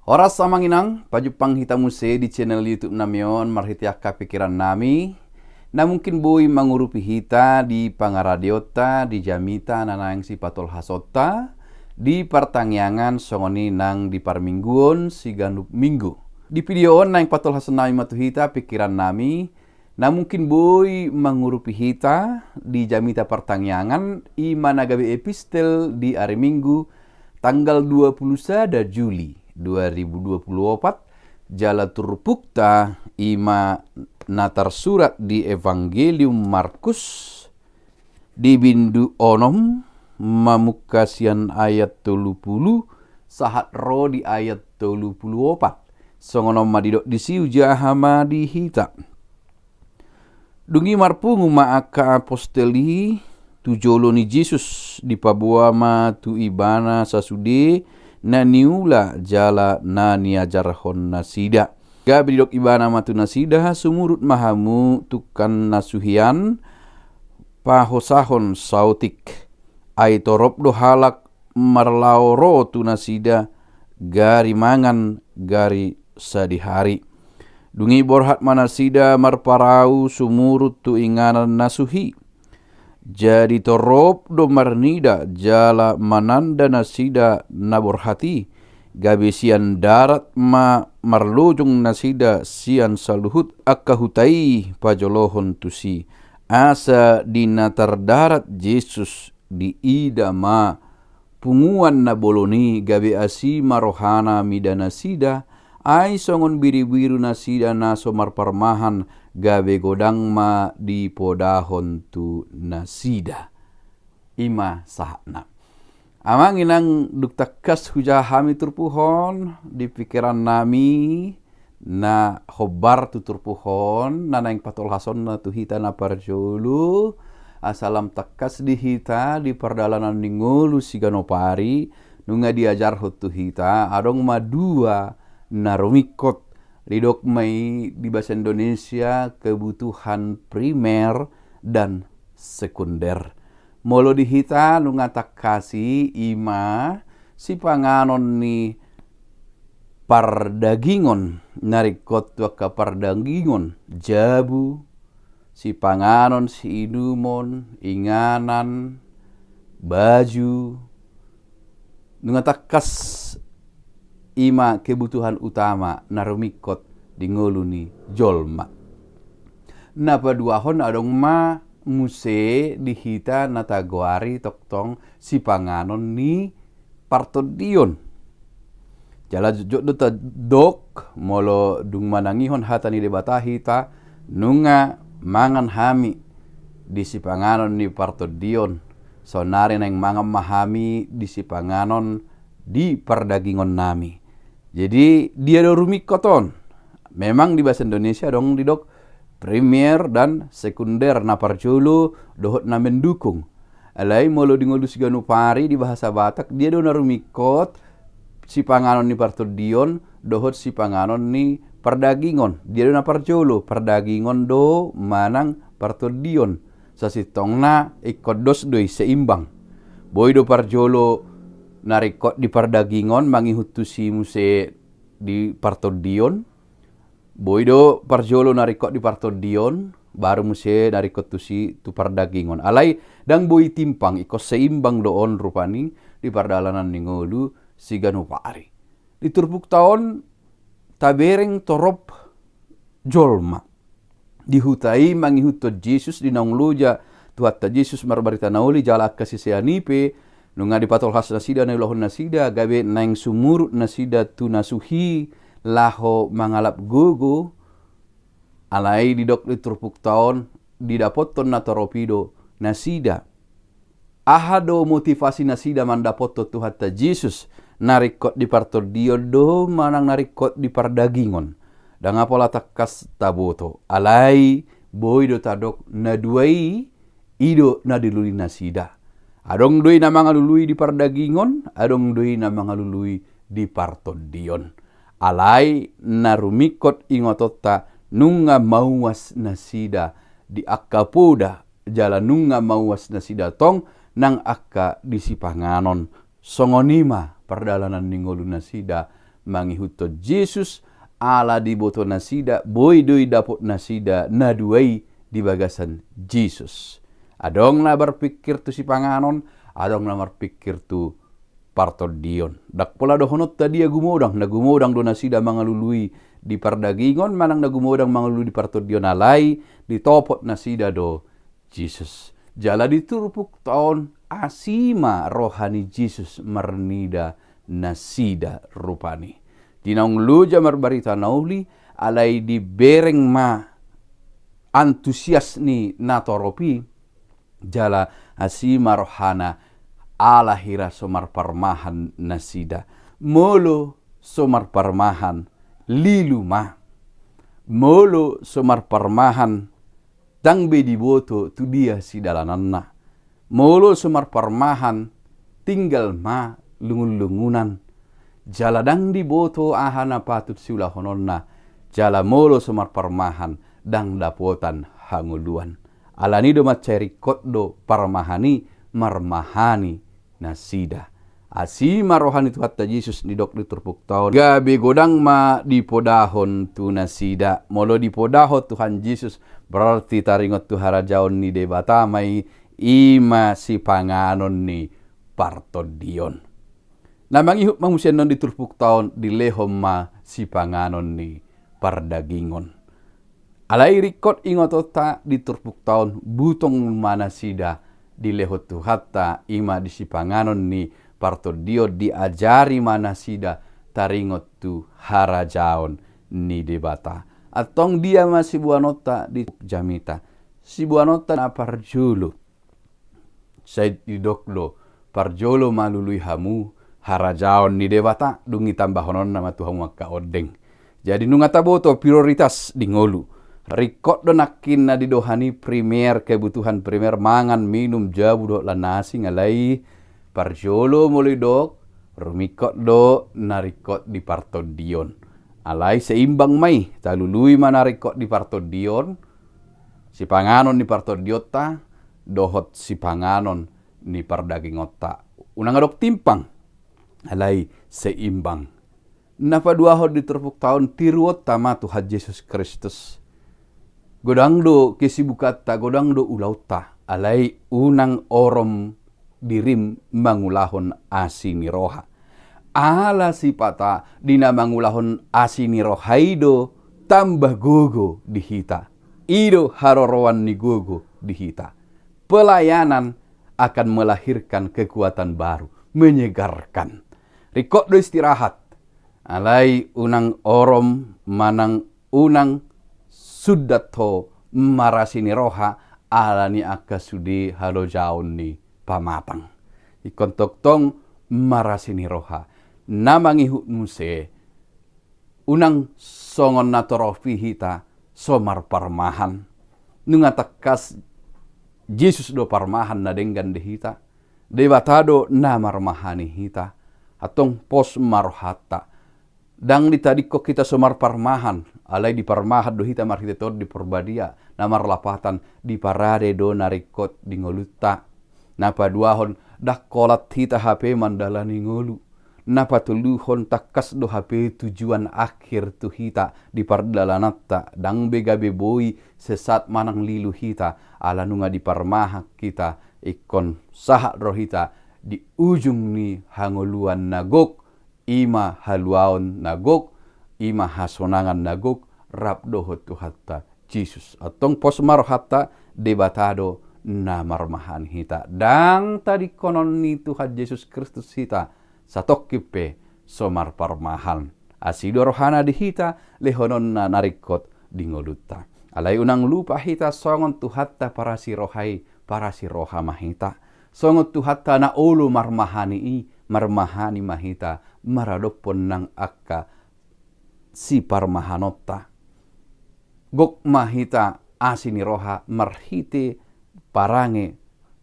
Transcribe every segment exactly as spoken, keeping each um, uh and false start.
Horas amang inang, pajumpang hita muse di channel YouTube nami on marhite angka pikiran nami, na mungkin boi mangurupi hita di pangaradeonta di jamita na naeng sipatolhasonta di partangiangan songon i nang di parmingguon siganup minggu. Di video on naeng patolhason nami ma tu hita pikiran nami, na mungkin boi mangurupi hita di jamita partangiangan, i ma na gabe epistel di ari Minggu tanggal dua puluh sada Juli dua ribu dua puluh opat, jala turpukta i ma na tarsurat di Evangelium Markus, di bindu onom, mamungka sian ayat tolu pulu sahat ro di ayat tolu pulu opat. Songon on ma didok disi, hujaha ma di hita. Dung i marpungu ma angka apostel i tu jolo ni Jesus, dipaboa ma tu ibana sasude na niula jala na niajarhon nasida. Gabe didok ibana ma tu nasida, sumurut ma hamu tungkan na suhi an pahosahon saotik. Ai torop do halak marlaho ro tu nasida, gari mangan, gari sadihari. Dung i borhat ma nasida marparau sumurut tu inganan na suhi. Jadi torop do marnida jala mananda nasida na borhat i, gabe sian darat ma marlojong nasida sian saluhut angka huta i pajolohon tusi. Asa di na tardarat Jesus, diida ma punguan na bolon i, gabe asi ma rohana mida nasida, ai songon birubiru nasida na so marparmahan, gabe godang ma dipodahon tu nasida. I ma sahatna. Amang inang, dung tangkas hujaha hami turpuk on, di pikiran nami na hombar tu turpuk on na naeng patolhasonna tu hita na parjolo, asa lam tangkas di hita di pardalanan ni ngolu siganup ari. Nunga diajarhon tu hita, adong ma dua na rumingkot, didok ma i di bahasa Indonesia kebutuhan primer dan sekunder. Molo di hita nunga tangkas i, i ma sipanganon ni pardagingon, na ringkot tu angka pardagingon, jabu, sipanganon siinumon, inganan, baju, nunga tangkas i ma kebutuhan utama na rumingkot di ngolu ni jolma. Na paduahon, adong ma muse di hita na tagoari tongtong sipanganon ni partondion. Jala jotjot do tadok, molo dung manangihon hata ni Debata hita, nunga mangan hami di sipanganon ni partondion, saonari naeng mangan ma hami di sipanganon di pardagingon nami. Jadi dia do rumingkot on? Memang di bahasa Indonesia adong didok primer dan sekunder, na parjolo dohot na mendukung. Alai molo di ngolu siganup ari di bahasa Batak, dia do na rumingkot sipanganon ni partondion dohot sipanganon ni pardagingon? Dia do na parjolo, pardagingon do manang partondion? Sasintongna ingkon dos do i, seimbang. Boi do parjolo na ringkot di pardagingon mangihut tusi muse di partondion. Boi do parjolo na ringkot di partondion, baru muse na ringkot tusi tu pardagingon. Alai ndang boi timpang, ingkon seimbang do on rupani di pardalanan ni ngolu siganup ari. Di turpukta on tabereng torop jolma di huta i mangihuthon Jesus, di naung loja Tuhanta Jesus marbarita na uli jala angka sisean i pe, nunga dipatolhas nasida na niulahon nasida, gabe naeng sumurut nasida tu na suhi laho mangalap gogo. Alai didok di turpukta on, didapothon na torop i do nasida. Aha do motivasi nasida mandapothon Tuhanta Jesus? Na ringkot di partondion do manang na ringkot di pardagingon? Ndang pola tangkas taboto. Alai boi do tadok na dua i, i do na dilului nasida. Adong do i na mangalului di pardagingon, adong do i na mangalului di partondion. Alai na rumingkot ingotonta, nunga mauas nasida di angka poda, jala nunga mauas nasida tong nang angka di sipanganon. Songon i ma pardalanan ni ngolu nasida mangihuthon Jesus, ala diboto nasida, boi do didapot nasida na dua i di bagasan Jesus. Adong na marpingkir tu sipanganon, adong na marpingkir tu partondion. Ndang pola dohononta dia gumodang, na gumodang do nasida mangalului di pardagingon, manang na gumodang mangalului di partondion, alai ditopot nasida do Jesus. Jala di turpukta on asi ma roha ni Jesus marnida nasida rupani. Di naung loja marbarita na uli, alai dibereng ma antusias ni natorop i, jala asi ma rohana ala hira so marparmahan nasida. Molo so marparmahan, lilu ma. Molo so marparmahan, ndang be diboto tu dia sidalananna. Molo so marparmahan, tinggal ma lungun-lungunan. Jala ndang diboto aha na patut siulahononna. Jala molo so marparmahan, ndang dapotan hangoluan. Alani do mansai ringkot do parmahan i marmahani nasida. Asi ma roha ni Tuhanta Jesus, didok di turpukta on, gabe godang ma dipodahon tu nasida. Molo dipodahon Tuhan Jesus, berarti taringot tu harajaon ni Debata ma i, i ma sipanganon ni partondion. Na mangihut ma muse annon di turpukta on, dilehon ma sipanganon ni pardagingon. Alai ringkot ingotonta di turpukta on, butong ma nasida dilehon Tuhanta, i ma di sipanganon ni partondion, diajari ma nasida taringot tu harajaon ni Debata. Antong dia ma siboanonta di jamita? Siboanonta na parjolo. Sai didok do, parjolo ma lului hamu harajaon ni Debata, dung i tambahononna ma tu hamu angka ondeng. Jadi nunga taboto prioritas di ngolu. Ringkot do nangkin na didohani primer, kebutuhan primer, mangan, minum, jabu dohot lan na asing, alai parjolo molo didok, rumingkot do na ringkot di partondion. Alai seimbang ma i, talului ma na ringkot di partondion, sipanganon ni partondionta dohot sipanganon ni pardagingonta. Unang adong timpang, alai seimbang. Na paduahon di turpukta on, tiruonta ma Tuhan Jesus Kristus. Godang do kesibukanta, godang do ulaonta, alai unang orom dirim mangulahon asi ni roha. Ala sipata di na mangulahon asi ni roha i do tambah gogo di hita. I do haroroan ni gogo di hita. Pelayanan akan melahirkan kekuatan baru, menyegarkan. Ringkot do istirahat, alai unang orom manang unang sundat ho marasi ni roha, ala ni angka sude halojaon ni pamatang. Ingkon tongtong marasi ni roha. Na mangihut muse, unang songon natorop i hita so marparmahan. Nunga tangkas Jesus do parmahan na denggan di hita. Debata do na marmahani hita. Antong pos ma rohanta. Ndang ditadingkon hita so marparmahan, alai diparmahan do hita marhite Tondi Parbadia, na marlapatan diparade do na ringkot di ngolunta. Na paduahon, ndang holan hita hape mandalani ngolu. Na patoluhon, tangkas do hape tujuan akhir tu hita di pardalananta, ndang be gabe boi sesat manang lilu hita, ala nunga diparmahan hita, ingkon sahat ro hita di ujung ni hangoluan na gok, i ma haluaon na gok, i ma hasonangan na gok, rap dohot Tuhanta Jesus. Antong pos ma rohanta, Debata do na marmahani hita. Ndang tadingkonon ni Tuhan Jesus Kristus hita satongkin pe so marparmahan. Asi do rohana di hita, lehononna na ringkot di ngolunta. Alai unang lupa hita songon Tuhanta parasi roha i, parasi roha ma hita. Songon Tuhanta na olo marmahani i, marmahani ma hita maradophon nang angka siparmahanonta. Gok ma hita asi ni roha marhite parange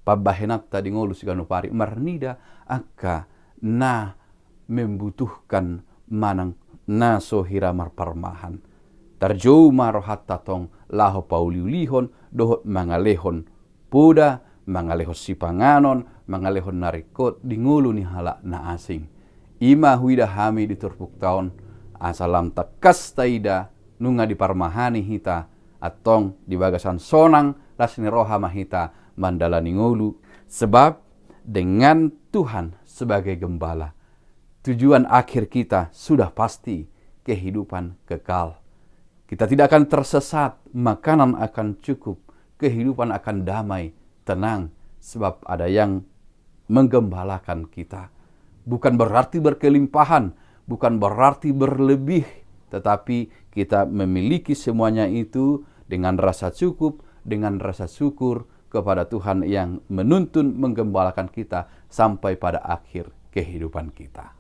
pambahenanta di ngolu siganup ari, marnida angka na membutuhkan manang na so hira marparmahan. Tarjou ma rohanta tong laho pauliulihon dohot mangalehon poda, mangalehon sipanganon, mangalehon na ringkot di ngolu ni halak na asing. I ma huida hami di turpukta on, asa lam tangkas taida nunga diparmahani hita, antong di bagasan sonang las ni roha ma hita mandalani ngolu. Sebab dengan Tuhan sebagai gembala, tujuan akhir kita sudah pasti kehidupan kekal. Kita tidak akan tersesat, makanan akan cukup, kehidupan akan damai, tenang, sebab ada yang menggembalakan kita. Bukan berarti berkelimpahan, bukan berarti berlebih, tetapi kita memiliki semuanya itu dengan rasa cukup, dengan rasa syukur kepada Tuhan yang menuntun, menggembalakan kita sampai pada akhir kehidupan kita.